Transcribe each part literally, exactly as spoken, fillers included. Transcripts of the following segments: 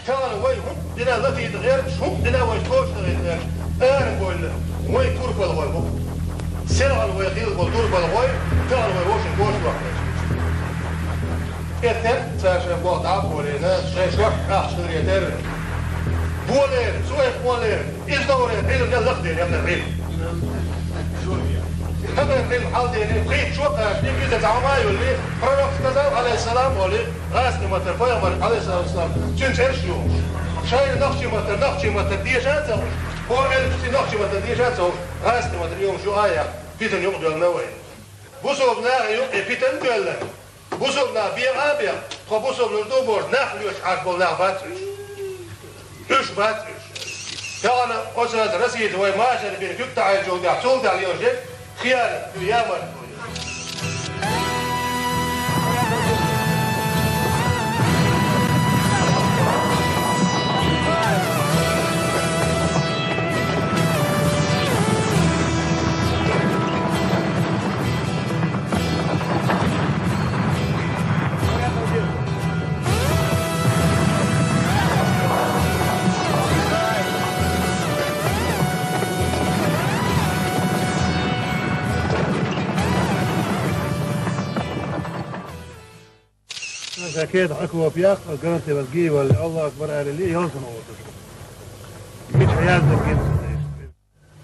Тахана вай хӀунда дина латийта гӀерташ, хӀунда дина вай тошна гӀерташ, ара бойла, вай курпалгӀой бу. Селхана вай хилла болу турпалгӀой, тахана вай вовшийн гош вахнаш. Эттар цаша боху дӀа а болийна, шайн шортта ахча хиларе терра. Болера, цу айхболера, иза довре, Ӏилма лахдера, яхар Ӏилма. Хабар Ӏилма хьалдели, пхийтта шо кхача, дика иза зама а йолли, пророк сказал, алейхиссалам, оли, гӀазкхи маттара пайхамар, алейхиссалам, цуьнан цӀераш ю. Шайна нохчий маттара, нохчий маттара деша а ца хууш, хӀора элпашций нохчий маттара деша а ца хууш, гӀазкхи маттара йолуш ю а яхна, питана юкъа доьллина вай. Бусалба наха юкъе питана доьллина. Бусалба нах бен а бен, тхо бусалба ду бохуш, нах лоьцуш Ӏаш болу нах бац уьш. Уьш бац уьш. Тахана оцу Россица вай машар бина куьг тӀехьийначул тӀехь, цул тӀехь лелаш дерг хиянат ду, ямарт ду. Ракета окоп яккха, гарантировать гивалли, Аллаху акбар аьлли, ялсамане вохуш. Мича хьаяздаргина ца деш.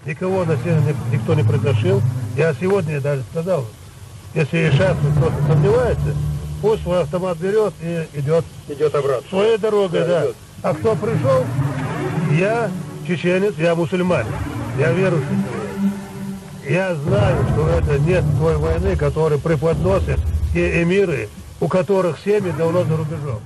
Никого на сцену не, никто не приглашил. Я сегодня даже сказал, если и сейчас кто-то сомневается, пусть свой автомат берет и идет. Идет обратно. Своей дорогой, да, да. Идет. А кто пришел, я чеченец, я мусульманин, я верующий человек. Я знаю, что это нет той войны, которую преподносят те эмиры, у которых семьи давно за рубежом.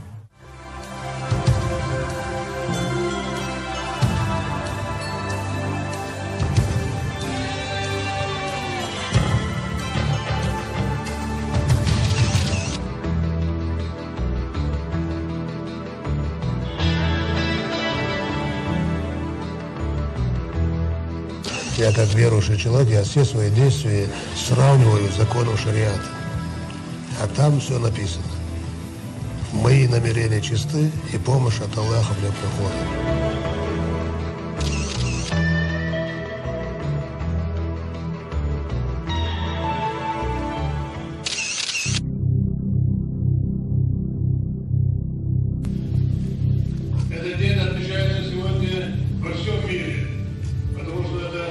Я как верующий человек, я все свои действия сравниваю с законом шариата. А там все написано. Мои намерения чисты, и помощь от Аллаха мне приходит. Этот день отмечается сегодня во всем мире, потому что это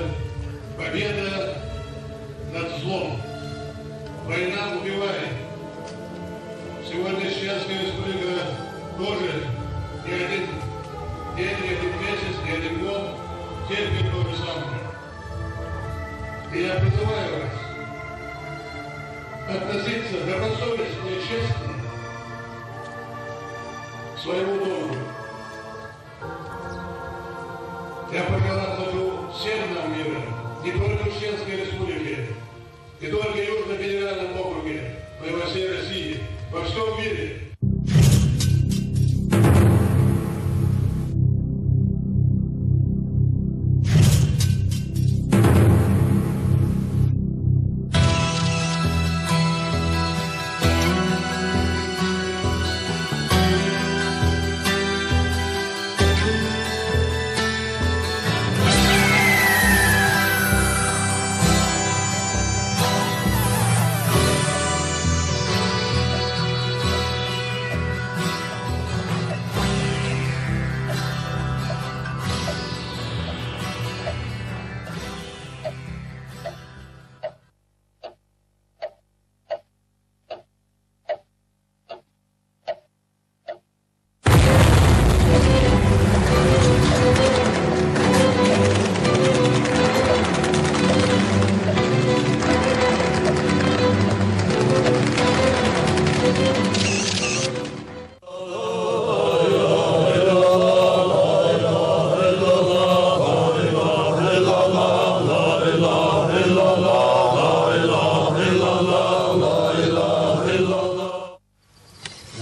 победа над злом. Война убивает. Сегодня Чеченская Республика тоже не один день, не один месяц, не один год терпит то же самое. И я призываю вас относиться добросовестно и честно к своему долгу. Я пожелать хочу всем нам мира, не только в Чеченской Республике, не только в Южном федеральном округе, но и во всей России, во всем мире.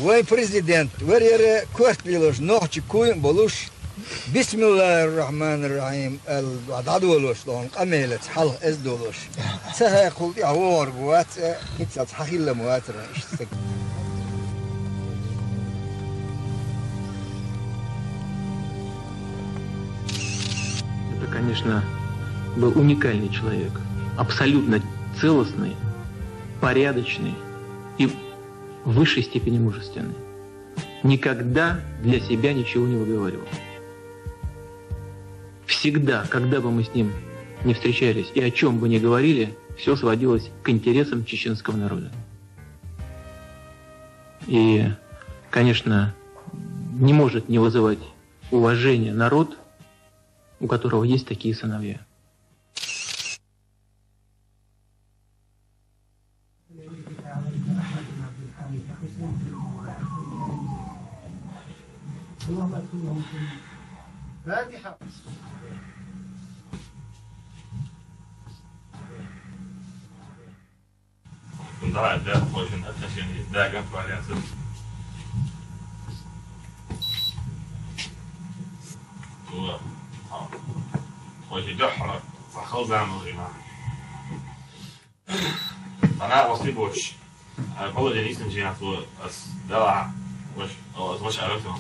Вайн президент варера, корта лелош, нохчий куйн а болуш, «Бисмиллахир-рахманир-рахим» аьлла дӀадолош долу къамелаца хьалха эздолуш. Ца хьекхул тӀехь вогӀург вац, э, хӀинццалц хьан хилла ма вацара иштта стаг. Конечно, был уникальный человек, абсолютно целостный, порядочный и в высшей степени мужественный. Никогда для себя ничего не выговаривал. Всегда, когда бы мы с ним не встречались и о чем бы ни говорили, все сводилось к интересам чеченского народа. И, конечно, не может не вызывать уважения народ, у которого есть такие сыновья. Да, да, очень отношения, да, как валяться. Вот. Очень дёхра, сахал замыл, имам. Ана ослибоч. Положение истинчияту ас дала вош, ас вош арасу.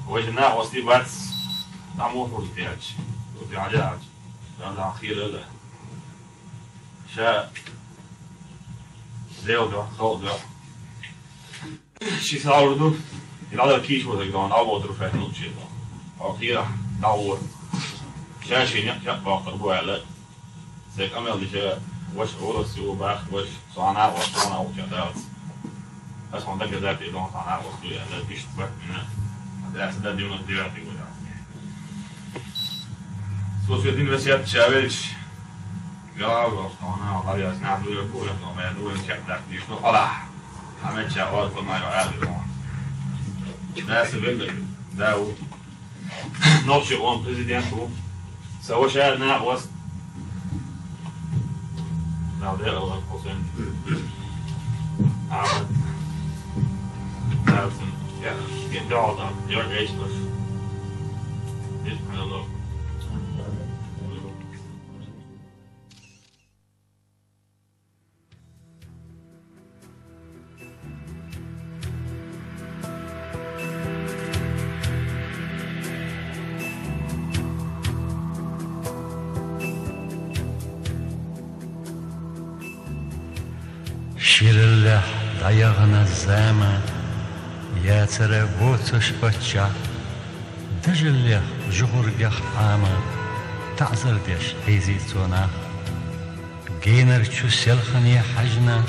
Вош на ослибац, там охур тяч. Ут яляч. Да, да, хилала. Ша зел да, хол да. Ши саурду, илала киш вот гон, а вот руфет ну чего. О, хира, да вот. Ша ши не, я бахтар буала. Сек амел дише, вош орос ю бах, вош сана, вош сана, вош да. Ас он да газет, и дон сана, вош ю, я да, бишт бак мина. Да, да, девяносто девятый год. Слушай, один васият Чавельевич. Гала, вош сана, вош я, сна, дуя, коля, но, я, дуя, чек, да, дишно, ала. Хамет ча, вот, по мою, а, дуя. Да, севель, да, у. Ночи он президент у. Савошая на вас. Надо я вас послушать. А вот. Да, я, я дал там, я весь ваш. Здесь, пожалуйста. Шираллехь дӀаягӀна зама, яцара воцуш паччахь, дажаллех жугӀургех Ӏама, таӀзар деш хьийзий цо нах. Генар чу селхане хьаьжна,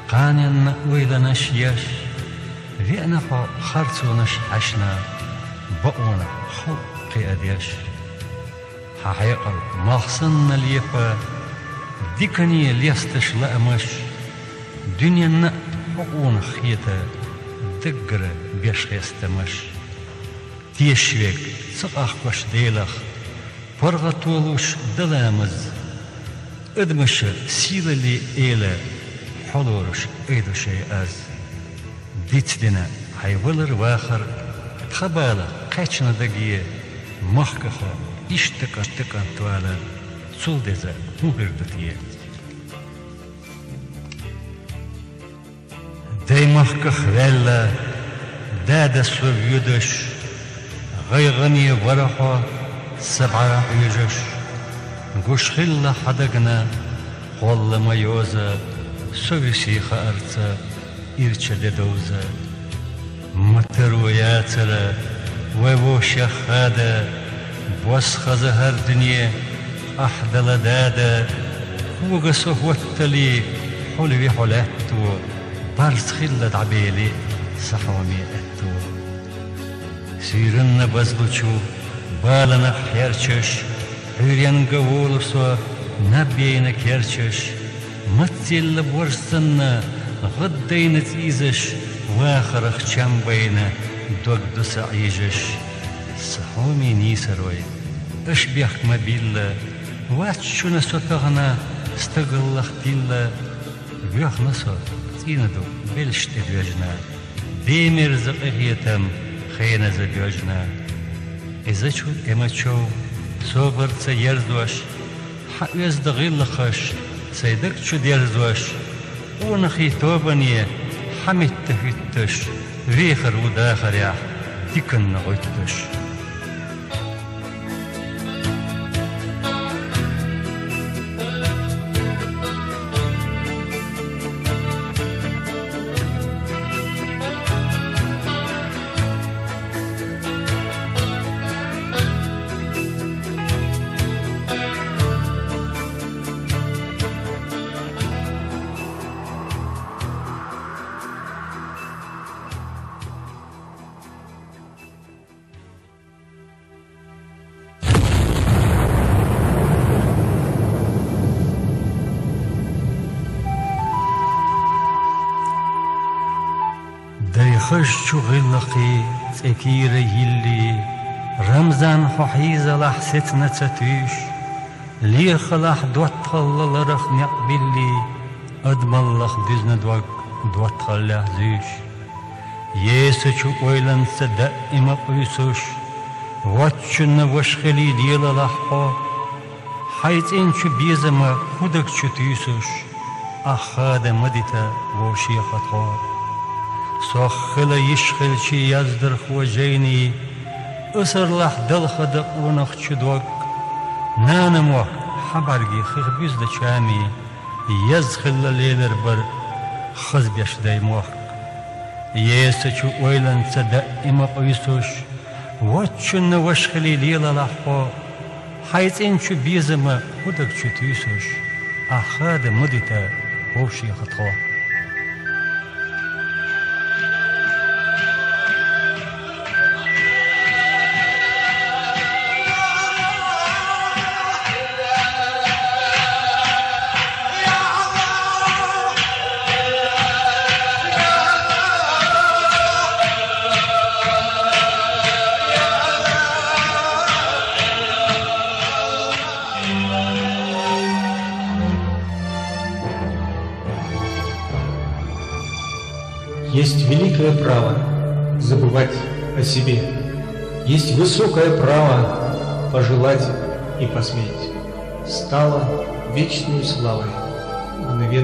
кханенна ойланаш еш, веана хьо харцонаш хьаьшна, бакъонах халкъ кхиадеш. Хьан хьекъал малх санна лепа, дикане лесташ лаамаш, дуьненна а хьо къонах хета, даггара беш хестамаш. Тешаш верг ца къахкош Делах, паргӀато луш да ламаз. Адамаша сийлалле эла, хьо лоруш айду шай аз. Дицдина хьайн валар-вахар, тха бала кхаьчна даге, махкаха иштта кӀант-кӀант валар, цул деза хӀун хир ду те? Дай махках ваьлла, дада со воьдуш, гӀайгӀане вара хьо са бӀара Ӏуьйжуш. Гуш хилла хьан дагна, кхолла ма йоза, со висий хаарца, ирча де довза. Ма таро яцара, вай вовшех хада, бос хаза хӀара дуьне, къахьдала дада, кога со хӀоттале, хьулви хьо лаьтто, барз хилла дӀабели, са хьоме аьтто. Суьйранна базлучу баланах хьерчаш, Ӏуьйренга волу со, наб яйна керчаш, маццелла борз санна, гӀаддайна цӀийзаш, вахарах чам байна, дог ду сан Ӏийжаш. Сан хьоме нийсарой, аша бехк ма билла, вац шуна со тахана, стагаллах тилла, воьхна со, цӀийнан ду белш тӀе доьжна. Де мерза къинхетам, хеназа боьжна. Иза чу тӀе ма чов, собарца ерзош, хьан оьзда гӀиллакхаш, сайн даг чу дерзош, къонахий тобане хьан метта хӀуьттуш, вехар ву дахарехь диканна гӀуьттуш. Хазачу гӀиллакхе цӀе кийра йилле, Рамзан, хьо хьийзалахь, сецна ца туьйсуш, лехалахь доттагӀалла ларах некъ билле, адамаллах буьзна дог доттагӀаллехь зуьйш. Есачу ойланца даима къуьйсуш, воччунна ваша хиле лелалахь хьо, хьай цӀенчу безама кху даг чу туьйсуш, ахь хада ма дита вовшех тхо. Сох хила йиш хилча яздархо жайни, асарлахь далха да къонахчун дог. Нана мохк хьан бӀаргех хих буьзда чами, еза хилла лелар бар хаза беш дай мохк. Есачу ойланца даима къуьйсуш, воччунна ваша хиле лелалахь хьо, хьай цӀенчу безама кху даг чу туьйсуш, ахь хада ма дита вовшех тхо. Есть великое право забывать о себе. Есть высокое право пожелать и посмеять. Стало вечной славой мгновенное